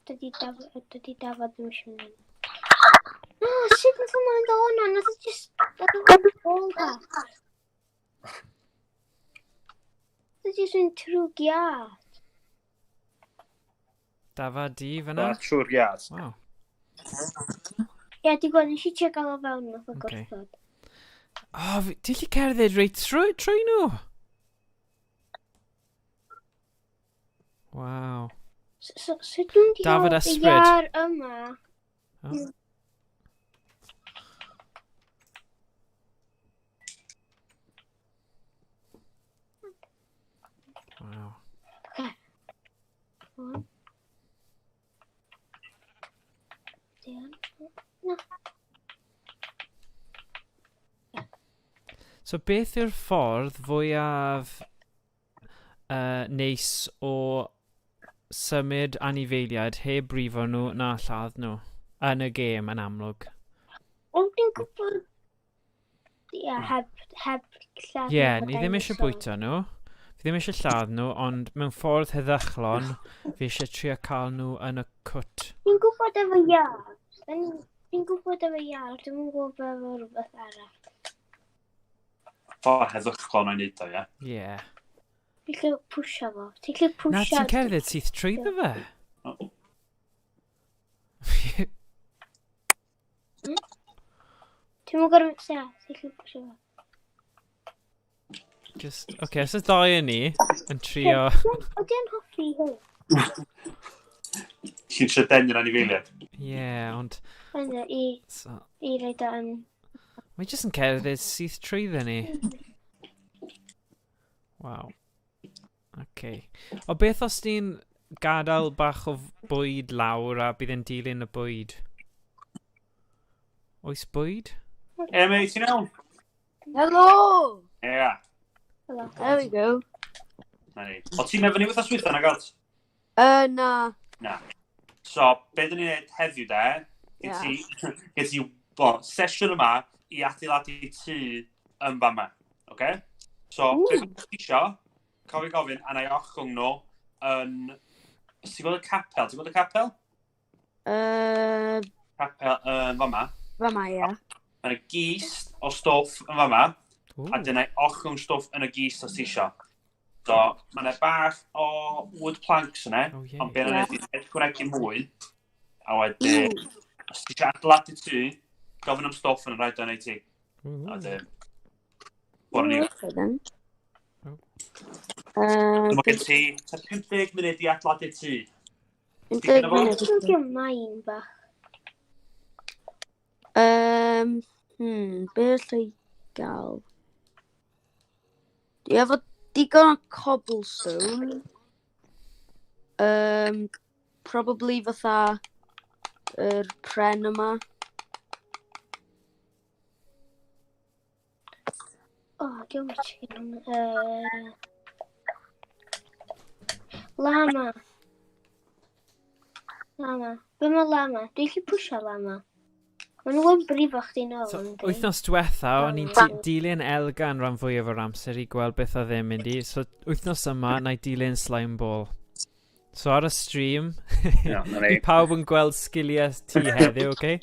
Dydy dafod ddim eisiau mynd. Na, sut nath hwnna mynd o hwnna? Nath o just... Nath o mynd o path. Nath o just mynd trwy giat. Dafad di fyna? Da, trwy'r giat. Wow. Ie, yeah, ti'n gwybod, nes i trio gael o fewn, nath o Ocê. gwrthod. O, oh, ti'n gallu cerdded reit trwy nhw? Waw. So, sut dwi'n di Dafydd gael y Ysbryd. iar yma? Oh. Waw. One. Dion. Na. So beth yw'r ffordd fwyaf neis o symud anifeiliaid heb brifo nhw na lladd nhw yn y gêm yn amlwg? Ond dwi'n gwybod... Ie, heb lladd Ie, yeah, ni ddim eisiau bwyta nhw. Fi ddim eisiau lladd nhw, ond mewn ffordd heddychlon, fi eisiau trio cael nhw yn y cwt. Fi'n gwybod efo iar. Fi'n gwybod efo iar, dwi'n gwybod efo rhywbeth arall. Ffordd heddychlon o'i wneud o, ie? Ie. Ti'n gallu pwysio fo. Ti'n gallu pwysio... Na, ti'n cerdded syth trwyddo fe. Oh. Ti'n mwyn gorfod... Sa, ti'n gallu pwysio fo. Just, oce, okay, os y ddau yn ni yn trio... Ydy o'n hoffi hyn? Ti'n trio denu'r anifeiliaid? Ie, yeah, ond... Yna, i, So, i roed o yn... mae jyst yn cerdded syth trwyddo ni. Waw. Okay. O beth os ti'n gadael bach o bwyd lawr a bydd yn dilyn y bwyd? Oes bwyd? E, mate, ti'n iawn? Hello! Ie. Hello. There we go. Na ni. O ti'n efo ni wythnos dwytha, nag o't? Na. Na. So, be dyn ni'n neud heddiw de, gen ti, gen ti, bo, sesiwn yma i adeiladu tŷ yn fama. Oce? So, Ww. beth ti isio, cofio gofyn, a na i ochwng nhw yn... Os ti'n gweld y capel? Ti'n gweld y capel? Capel yn fama. Fama, ie. Mae yna gist o stwff yn fama, Ooh. a dyna i ochwng stwff yn y gist os ti isio. So, mae yna bach o wood planks yna, Oh, yeah. ond be yna ydy ychwanegu mwy, a wedyn, os ti eisiau adeiladu tŷ, gofyn am stwff yn y rhaid o'n ei ti. Ooh. A wedyn, bore ni. Okay, then. Oh. Mae gen ti tua 50 munud i adeiladu tŷ. 50 Digon o fo? munud. Dwi'n gwybod main bach. Be allai i gael? Dwi efo digon o cobblestone. Probably fatha yr pren yma. O, diolch yn chicken. Llama. Llama. Be mae llama? Dwi'n gallu pwysio llama. Maen nhw'n brifo chdi nôl, So, yndi? wythnos diwetha, o'n i'n dilyn Elgan rhan fwyaf o'r amser i gweld beth oedd e'n mynd i. So, wythnos yma, na i dilyn Slime Ball. So, ar y stream, Iawn, na ni. bydd pawb yn gweld sgiliau ti heddiw, oce?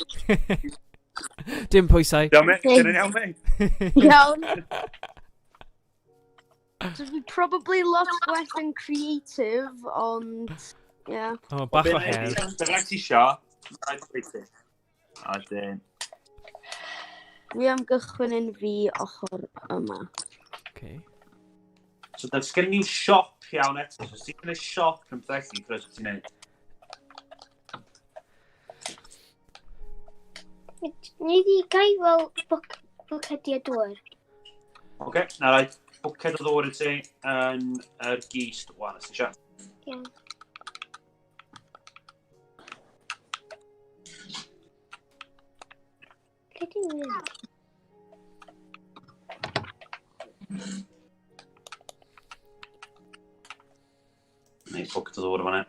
Dim pwysau. Iawn, mate? Dyna'n iawn, mate? Iawn. So fi probably lot gwell yn creative, ond... Yeah. O, bach o her. Be bynnag ti isio, rhaid i ti. A wedyn, Dwi am gychwyn yn fi ochr yma. Okay. So, does gen ni'n siop iawn eto. So, os ti'n gwneud siop yn pethau, croeso ti'n neud. Ni di gael fel bwcedi o dŵr. Oce, na rai bwced o ddŵr i ti yn yr gist wan, os ti isio. Iawn. Lle ti'n mynd? Neu bwced o ddŵr yn fan'na.